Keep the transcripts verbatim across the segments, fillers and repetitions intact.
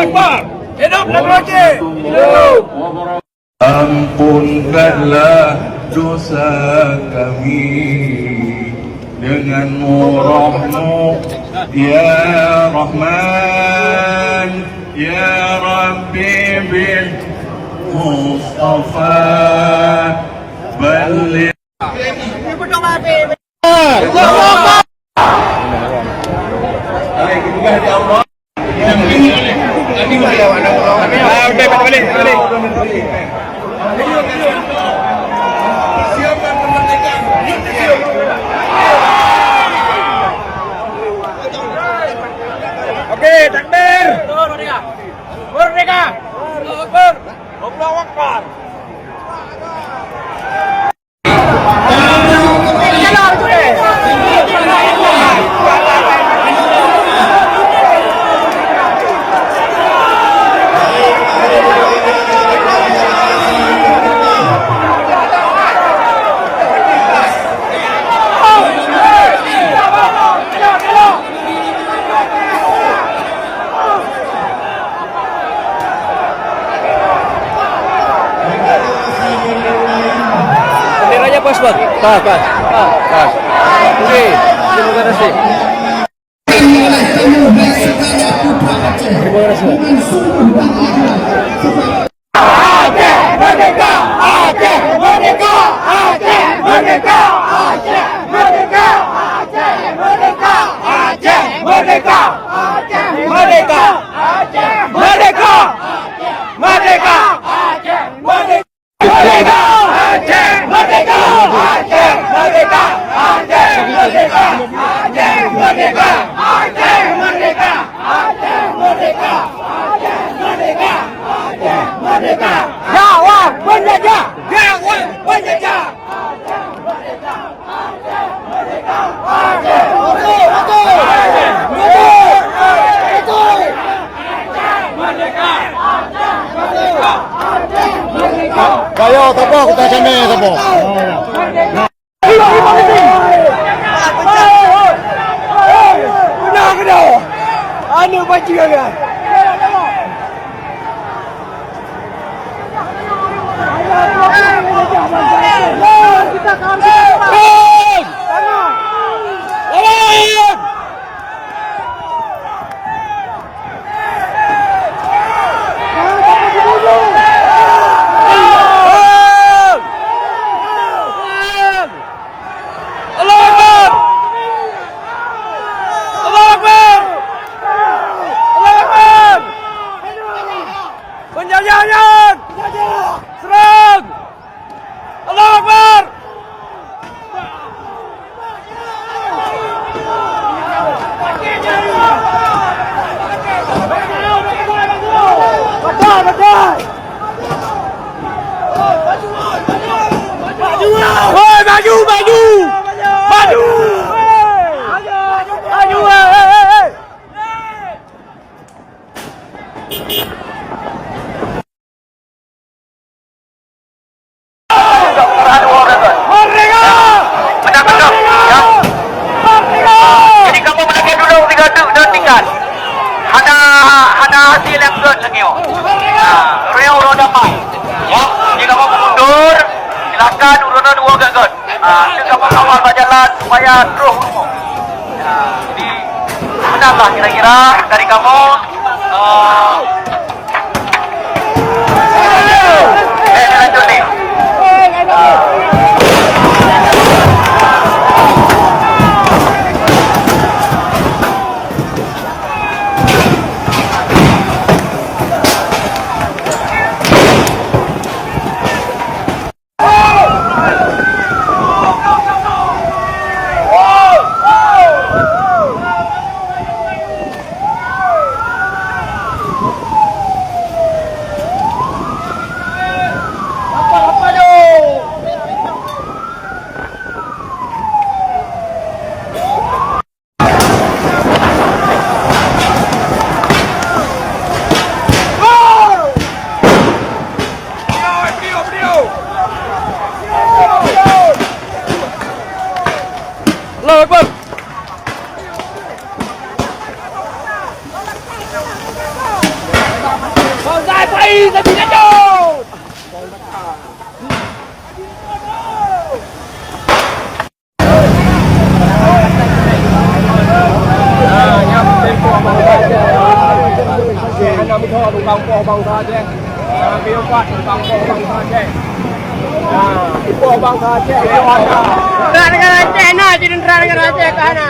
Hidup Teungku Haji! Hidup! Ampunkanlah dosa kami dengan murahmu, ya Rahman, ya Rabbi, bil Mustafa, balligh. Oke, takbir. Merdeka. Allahu Akbar. Allahu Akbar. Benderanya pas, Bang. Pas, pas. Pas. Oke. Terima kasih. Terima kasih. Merdeka! Merdeka! Merdeka! Merdeka! Merdeka! Aceh! Merdeka! Aceh! Merdeka! Aceh! Merdeka! Aceh! Merdeka! Aceh! Merdeka! Aceh! Merdeka! Aceh! Merdeka! Aceh! Merdeka! Jawab penjajah! Jawab penjajah! Bayo, tapa kuta sana, tapa. Aneuk banci kan? Allahu Akbar! Allahu Akbar! Allahu Akbar! Penjajahan! Serang! Allahu Akbar! Betul, betul! Woi, maju, maju! Maju! Maju, eh, eh, eh! Merdeka! Merdeka! Jadi kamoe meulakèe tulông sigoe teuk dan tingkat. Hana, hana hasil nyang gèt lagèe nyoe. Ha, rieuh uroe damai. Ya, jadi kamoe meundur, silakan uroe nyoe dua gèt-gèt. Ha, teuk kamoe kawal bak jalan supaya troh u rumoh. Ya, jadi, meunan lah kira-kira dari kamoe. Eh, Teuntara negara Aceh na, teuntara negara Aceh ka na.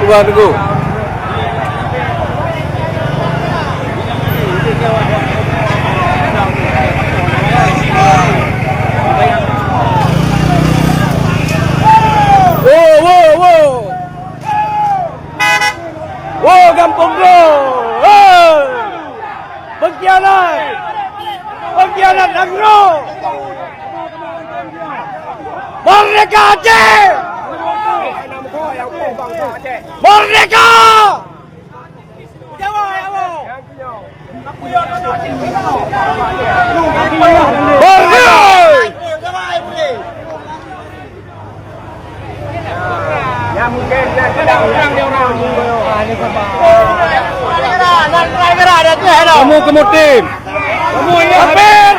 Cuba tunggu. Wo, wo, wo. Wo, gampông droe. Hei! Pengkhianat! Pengkhianat nanggroe! Merdeka Aceh! Merdeka! Merdeka! Kamu, kamu tim. Kamu ini hampir.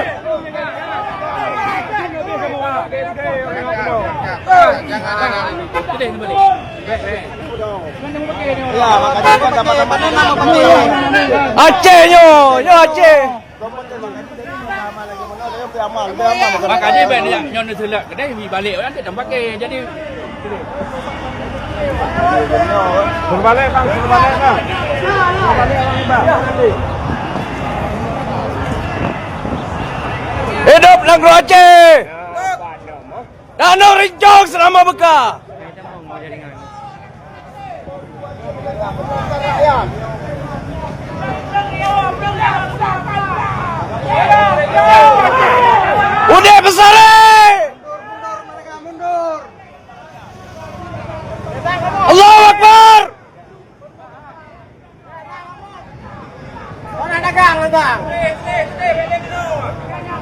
Aceh nyoe, nyoe Aceh. Makanya banyak nyoe neuseulak kedai, mi balik orang tu tak pakai. Jadi berbalik bang, berbalik bang. Hidup Nanggroe Aceh. Danau Rincong seulama beuka. Udép Beusaré! Allahu Akbar! Mana dagang, dagang?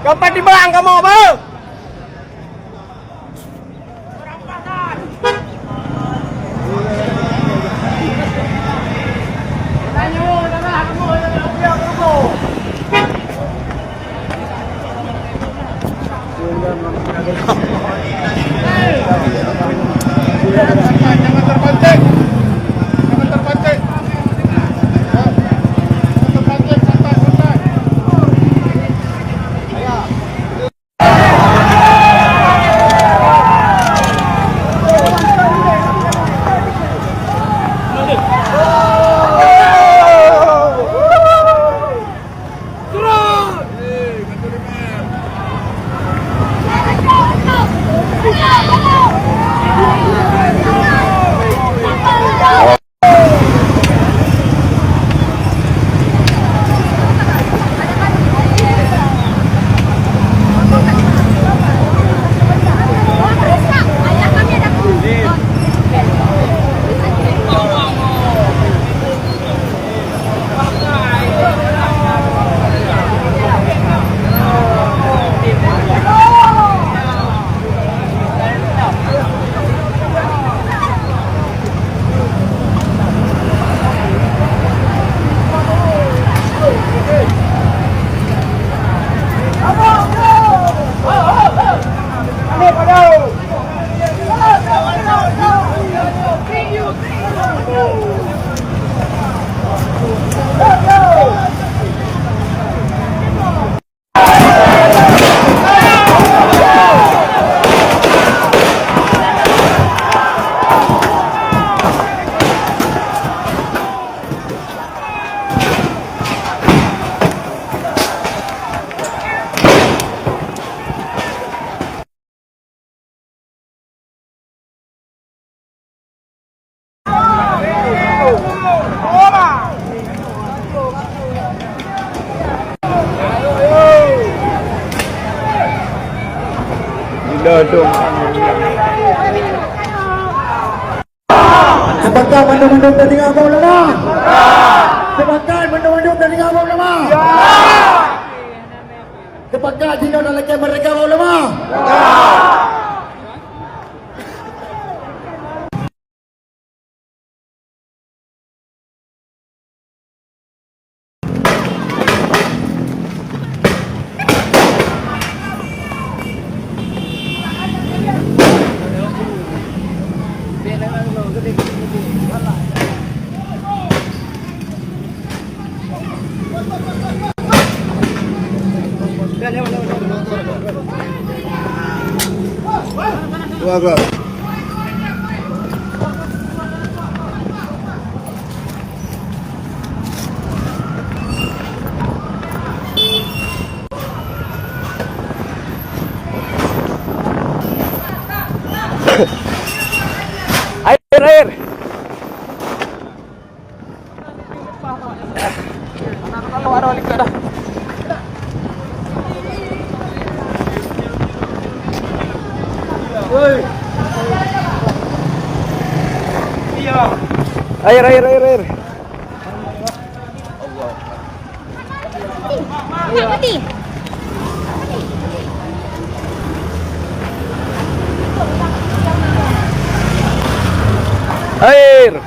Kapan timbang kamu, bang? Sepakat mandum-mandum teutinggai bak ulama? Sepakat mandum-mandum teutinggai bak ulama? Sepakat jinoe dan lakée merdeka bak ulama? Dua belas. Air, air. Air, air, air, air. Air.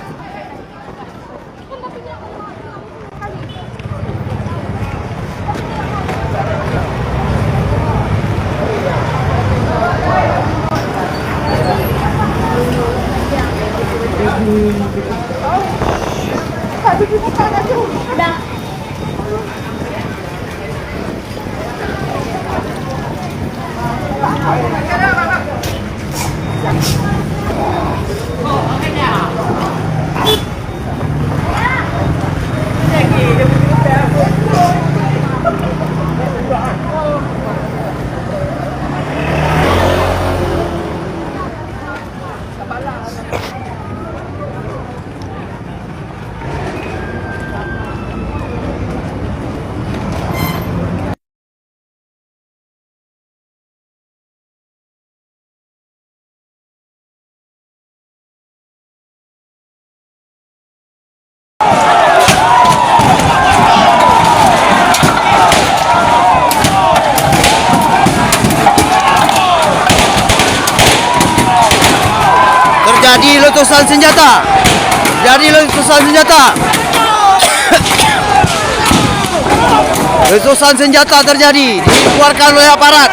Terjadi letusan senjata. Terjadi letusan senjata. Letusan senjata terjadi, dikeluarkan oleh aparat.